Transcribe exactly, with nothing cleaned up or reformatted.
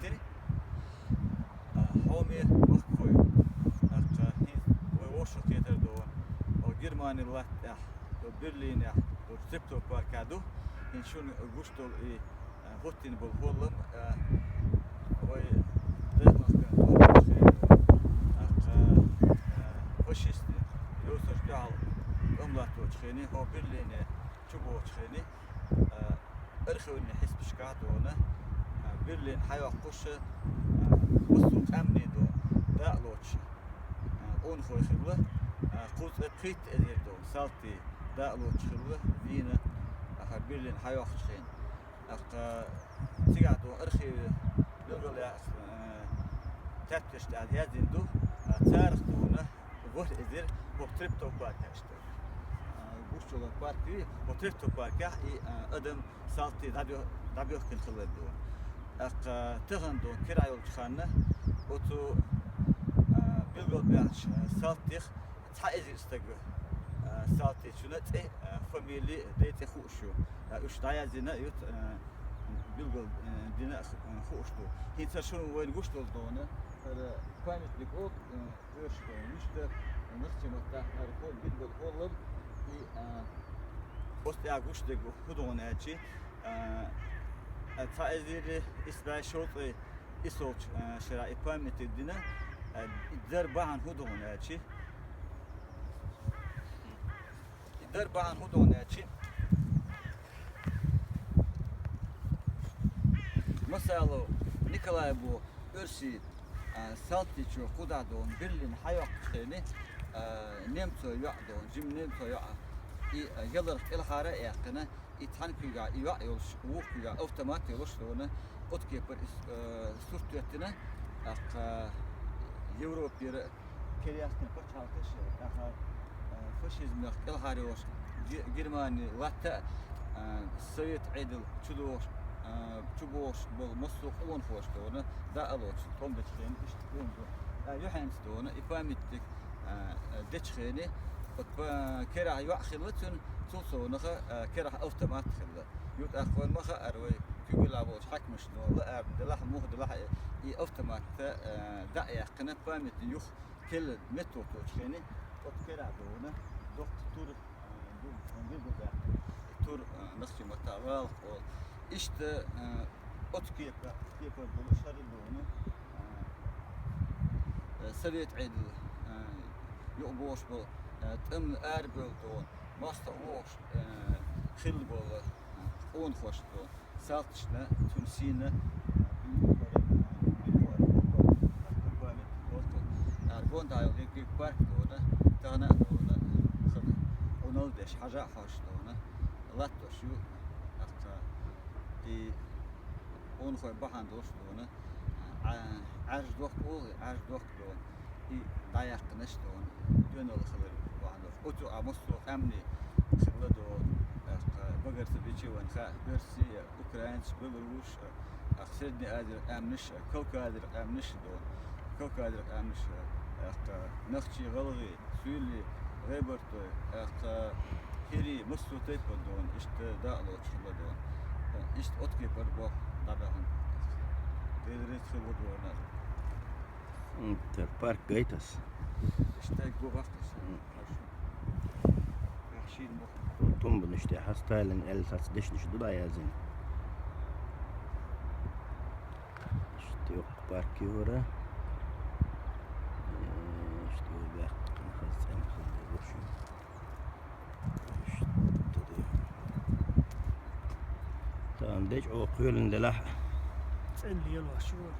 Тири? А, хьоме махкой. ТӀаккха хӀинца вай вовшахкхетар ду. О Германи латтахь, о Берлинехь, о Трептов парка ду. ХӀинца шуна гуш долу и, а, хӀоттийна болу хӀоллам, а, вай даймахкан тӀаккха, а, фашистийн, йосаш дуьхьал тӀом латточу хене, хьо Берлине чу бохучу хене, а, архивни хьисбашкахь дуна, а, Берлин хьайоккхуш, а, массо а къаьмнийн ду, даа лоцуш, а, къонахой хилла, а, кхузткъе пхийтта эзар ду, салтий даа лоцуш хилла, вийна, аха, Берлин хьайоккхучу хене. ТӀаккха цигахь ду архиви билгал яц, а, тептарш тӀехь яздина ду, а, царах дуна, ворхӀ эзар, хӀокху Трептов паркехь иштта. А, гуш долу парк ю, хӀокху Трептов паркехь и, а, адам салтий дӀабоь-, дӀабоьхкина хилар ду. ТӀаккха тахана ду, кирахь йолчу ханна, оцу, а, билгалбаьхначу, а, салтех цхьа эзар стаг, а, салтий, цуьнан цӀе, а, фамили, ден цӀе хууш ю. А, уьш дӀаяздина, юьт, а, билгал, а, дина, а, хууш ду. ХӀинца шуна вайна гуш долу дуна, хӀара памятник олу, а, Оьрсийчоьнан вуьшта, нах ца маттахь, хӀара хӀо-, билггал хӀоллам, и, а, оцу тӀехь гуш дерг хӀун ду хьуна аьлчи, а, а, цхьа эзар исс бӀе шовзткъе иссолгӀачу, а, шарахь и памятник дина, а, и дар бахьана хӀун ду хьуна аьлчи, и дар бахьана хӀун ду хьуна аьлчи, масала, Николай бу оьрсий, а, салтичо кху дӀа ду хьуна Берлин хьайоккхучу хене, а, немцо йоӀ ду хьуна, жима немцо йоӀ, и, а, яларх кӀелхьара а яьккхина, и цхьана куьйгахь и йоӀ йолуш, вукху куьйгахь автомат йолуш ду хьуна, оцу кепара и, а, сурт тоьттина, тӀаккха Европера керастан пачхьалкхаш, тӀаккха, а, фашизмах кӀелхьара йолуш Ге-, Германи латта а, а, совет Ӏедал чу догӀуш, а, чу богӀуш болу массо а къонахош ду хьуна, даа лоцуш, тӀом бечу хене иштта къона ду. А, юьхьанца ду хьуна, и памятник, а, а, дечу хене, оцу па-, керахь йоӀ хилла цуьнан, цул совнаха, а, керахь автомат хилла. Ю тӀаккха вайна ма хаьара вай, куьйгалла волчу хьаькамашна лаарна делахь, муха делахь, и автомат, а, даа яьккхина, памятник юха келла метто тоьчу хене, оцу керахь ду хьуна, доккха тур, а, ду, ду, ду, ду, тур, а, нохчийн маттахь гӀалах олу. Иштта, а, оцу кепа-, кепара долуш хӀара ду хьуна, а, а, совет Ӏедал, а, юкъа богӀуш болу, а, тӀамна арабевлла ду хьуна, мостагӀ вогӀуш, а, хилла болу, а, къонахош ду хьуна. Салташна, цуьнан сийна, аргон дӀайолу, парк ду хьуна, тахана а ду хьуна, хаза, къуналла деш, хьажа а хьожуш ду хьуна, латтош ю, тӀаккха и къонахой бахьана долуш ду хьуна, Ӏа-, Ӏаьржа дохк олу, Ӏаьржа дохк ду хьуна. И дӀаяьккхинарш ду хьуна, доьналла хилар бахьана долуш. Оцу а массо а къаьмнийн хилла ду хьуна, тӀаккха багара ца бичи вайна хаьа, оьрсий а, украинцаш, белорусаш а, тӀаккха Средний Азера къаьмнаш а, Кавказера къаьмнаш а ду хьуна. Кавказера къаьмнаш а, тӀаккха нохчий, гӀалгӀай, суьйлий, гӀебартой, тӀаккха хӀирий, массо а тайпана ду хьуна, иштта даа лоцуш хилла ду хьуна. Иштта оцу кепара боху дӀабаьхьна. Дела реза хилла ду хьуна. М, тера парк гайтас. Иштта гу бахташ. М. Хорошо. Яхшин бу. Тумбанаш тӀехь Сталин аьлла цхьацца дешнаш ду дӀаяздина. Иштта йоккха парк ю хӀара. Э, иштта ю баьккхина хаза цӀена хаза деза шу. Там дечӀо кхоьлина делахь. ЦӀена лелош вара.